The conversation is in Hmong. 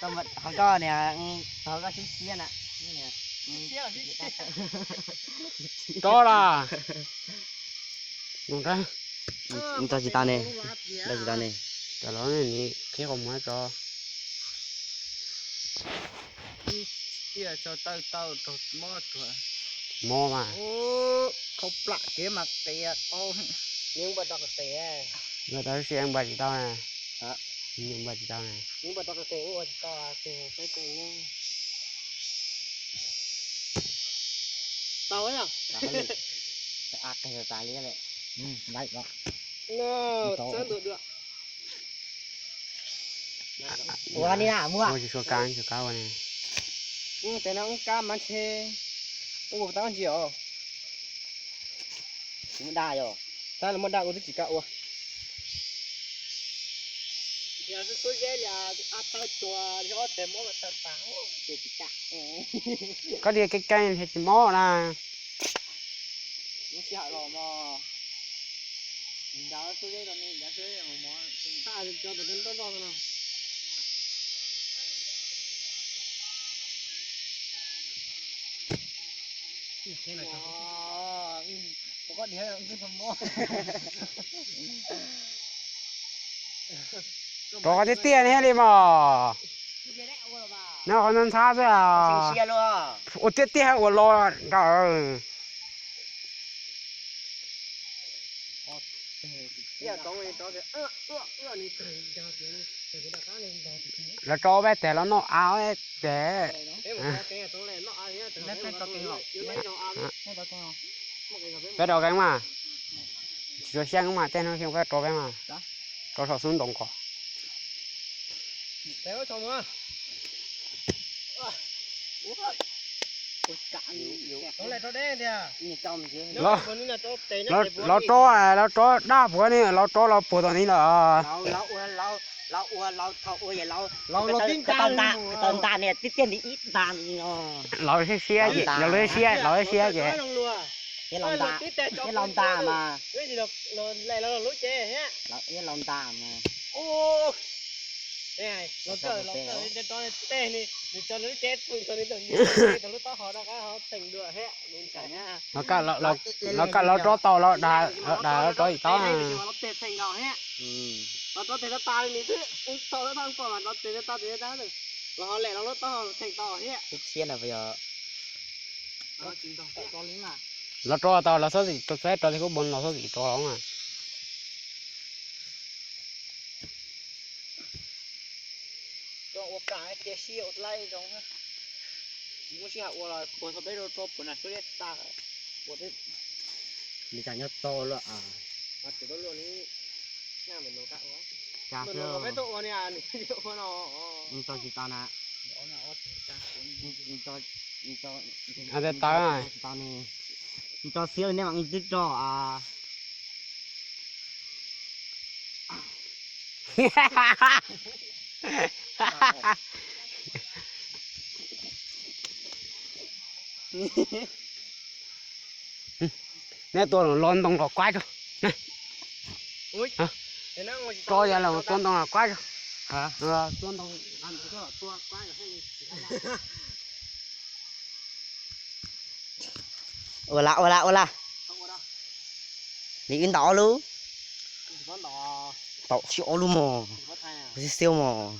Hauv koj niag, hauv koj sib siab na. Tso las. Nrog tsis tau ne, nrog tsis tau ne. Cov los qhib qhov muag tso. Mob mas. Npaj tsis tau na. Npaj tsis tau na. Tau. Ua ni na muaj. Ua tsis tshua kab, tsis kab ua ne. Tes no ub kab mas ntshe ua tau ntsia os. Tsis muaj daj yog. Tab los muaj daj ua twb tsis kam ua. Koj tias keej keej thiaj tsis mob na. Rov qab tiag tiag ne li mas. No qhov ntxhab ntxhab xwb. Ua tiag tiag ua los nrad. Lawv rov peb tes los noj av pem. Peb rau keeb mas. Tsis tshua siab mas, tej no xyoo peb rau peb mas. Rau saum xub ntoos ko. Los rov, los rov daj puav ni, los rov los puag tom ni lawm. Laus siab siab ces, laus siab siab, laus siab siab ces. Laus nta mas. Los kaj los rov tau los dag, los dag los rov tsis tau. Ib siab na puas yog. Los rov tau los txhob txwm rov, txhob txwm rov los mas. Li cas nyob to luaj. Cas xwb. Tau tsis tau na. Tsis tau ne. Tsis tau xwb nej mam twb rau a. Neb tua los ntoo los kuab tso. Tso yog los tua ntoo los kuab tso. Tua ntoo. Ua la ua la ua la. Li wb ntaus ob lub. Tau si ob lub mos. Xi xiu mos.